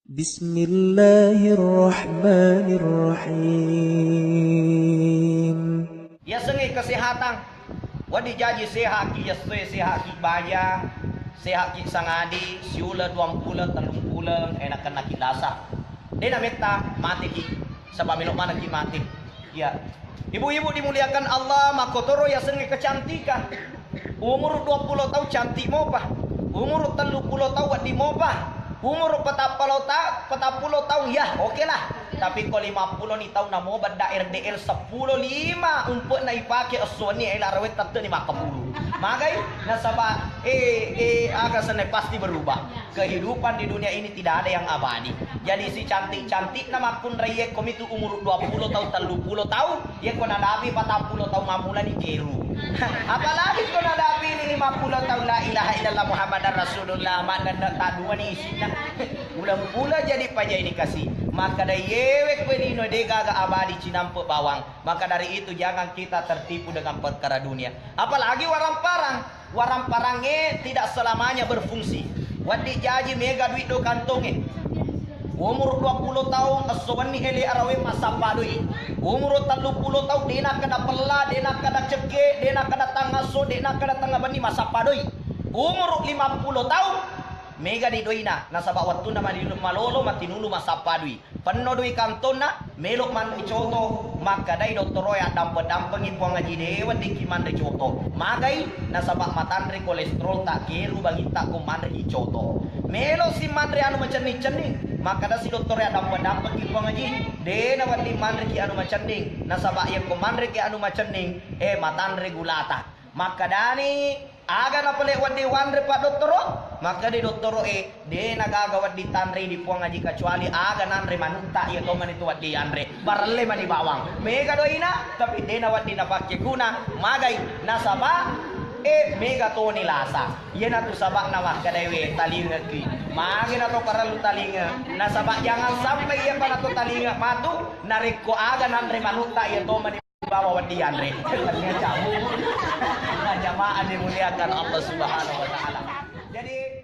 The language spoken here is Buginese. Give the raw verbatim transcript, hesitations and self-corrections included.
Bismillahirrahmanirrahim. Yasengnge kesehatan. Wedding jaji sehaki yessoe, sehaki baja, sehaki sangadi, siuleng, duampuleng, tellumpuleng, enakennaki lasa. De nametta mateki, saba melo manekki mate. Ya. Ibu-ibu dimuliakan Allah, makkotoro yasengnge kecantikan. Umuru duappulo taung cantik mopa. Umuru telluppulo taung wedding mopa. Umuru petappulo ta-, petappulo taung, ya, oke lah. Tapi ko lima puluh ni taung namo bedda R D L seppulo lima umpe'na ipake esso wenni ela rawe tetteni makkapulu. Magai? Nasaba, eh, eh, aga senna pasti berubah. Kehidupan di dunia ini tidak ada yang abadi. Jadi si cantik-cantikna makkunraiye komitu umuru duappulo taung, telluppulo taung, yekko nadapi patappulo taung mammulani keru. Apalagi ko nadapi ni lima puluh taung, la ilaha illallah Muhammadar Rasulullah, manenna taduani isinna. Ulang pula jadi pajaini kasi. Makkada yewe kue lino degaga abadi cinampe bawang. Maka dari itu jangan kita tertipu dengan perkara dunia. Apalagi warang-parang. Warang-parangnge tidak selamanya berfungsi. Wedding jaji mega duit do kantongnge. Umur duappulo taung esso wenni ele arawe massappa doi. Umur telluppulo taung dena kada pella, dena kada cekke, dena kada tangasso, dena kada tengnga benni massappa doi. Umur lima puluh taung mega di doina, nasaba wettunna mali-, malolo matinulu massappa doi. Penno dui kantonna, melo manre coto, makkadai dottoroe addampeng-dampengi Puang Haji, de weddikki manre coto. Magai? Nasaba matanre kolesterol ta keru bangitta ko manreki coto. Melo si manre anu macenning-cenning, makkadasi dottoroe addampeng-dampengi Puang Haji, de nawedding manreki anu macenning, nasaba yekko manreki anu macenning, eh, matanre gulata. Makkadani, aga napale wedding wanre pak dottoro? Makkadai dottoro e, de nagaga wedding tanrei di Puang Haji kecuali aga nanre manutta iya tomani tu wedding yanre. Barelle mani bawang. Mega doina, tapi de nawedding napakkeguna. Magai? Nasaba, eh, mega toni lasa. Iyanatu sabakna makkadai we talingeki. Magi nato parellu talinga. Nasaba jangan sampai iya panato talinga matu, narekko aga nanre manutta iya tomani bawa wedding yanre. Jamaah dimuliakan Allah Subhanahu wa Ta'ala. Jadi,